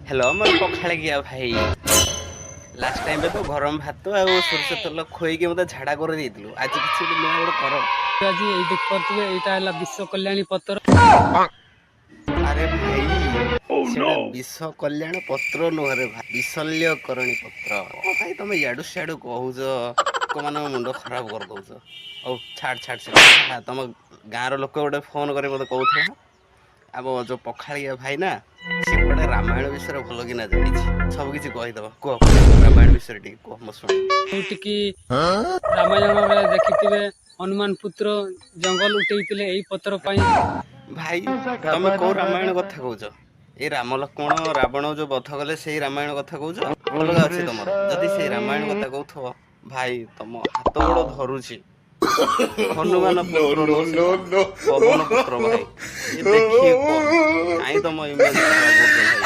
Hello, ମୋର ପଖାଳ କିଆ ଭାଇ। Last ଟାଇମ୍ରେ ତ ଗରମ ଭାତ ଆଉ ସୋରିଷ ତେଲ ଖୋଇକି ମୋତେ ଝାଡ଼ା କରିଦେଇଥିଲୁ। ଆଜି କିଛି ଗୋଟେ ନୂଆ ଗୋଟେ କର। ଆଜି ଏଇ ଦେଖିପାରୁଥିବେ, ଏଇଟା ହେଲା ବିଶ୍ୱ କଲ୍ୟାଣୀ ପତ୍ର। ଆରେ ଭାଇ, ସେଟା ବିଷ କଲ୍ୟାଣ ପତ୍ର ନୁହଁରେ ଭାଇ, ବିଶଲ୍ୟକରଣୀ ପତ୍ର। ଓ ଭାଇ, ତମେ ଇଆଡୁ ସିଆଡୁ କହୁଛ, ଲୋକମାନଙ୍କ ମୁଣ୍ଡ ଖରାପ କରିଦଉଛ। ହଉ, ଛାଡ଼ ଛାଡ଼ ସେ କଥା। ତମ ଗାଁର ଲୋକ ଗୋଟେ ଫୋନ କରି ମୋତେ କହୁଥିଲା, ଆମ ଯୋଉ ପଖାଳିଆ ଭାଇ ନା, ସେ କୁଆଡ଼େ ରାମାୟଣ ବିଷୟରେ ଭଲ କିନା ଜାଣିଛି, ସବୁ କିଛି କହିଦବ। କୁହ, ରାମାୟଣ ବିଷୟରେ ଟିକେ କୁହ, ମୁଁ ଶୁଣେ। ଯୋଉଠିକି ରାମାୟଣରେ ଦେଖିଥିବେ, ହନୁମାନ ପୁତ୍ର ଜଙ୍ଗଲ ଉଠେଇଥିଲେ ଏଇ ପତ୍ର ପାଇଁ। ଭାଇ, ତମେ କୋଉ ରାମାୟଣ କଥା କହୁଛ? ଏଇ ରାମ ଲକ୍ଷ୍ମଣ ରାବଣ ଯୋଉ ବଧ କଲେ, ସେଇ ରାମାୟଣ କଥା କହୁଛ? ଅଲଗା ଅଛି ତମର? ଯଦି ସେଇ ରାମାୟଣ କଥା କହୁଥିବ, ଭାଇ, ତମ ହାତ ଗୋଡ ଧରୁଛି, ହନୁମାନ ପୁତ୍ର ନୁହଁ ସେଟା, ପବନ ପୁତ୍ର। ଭାଇ, ଏ ଦେଖିକି କୁହ, କାଇଁ ତମ ଇମେଜ ଖରାପ କରୁଛ ଭାଇ?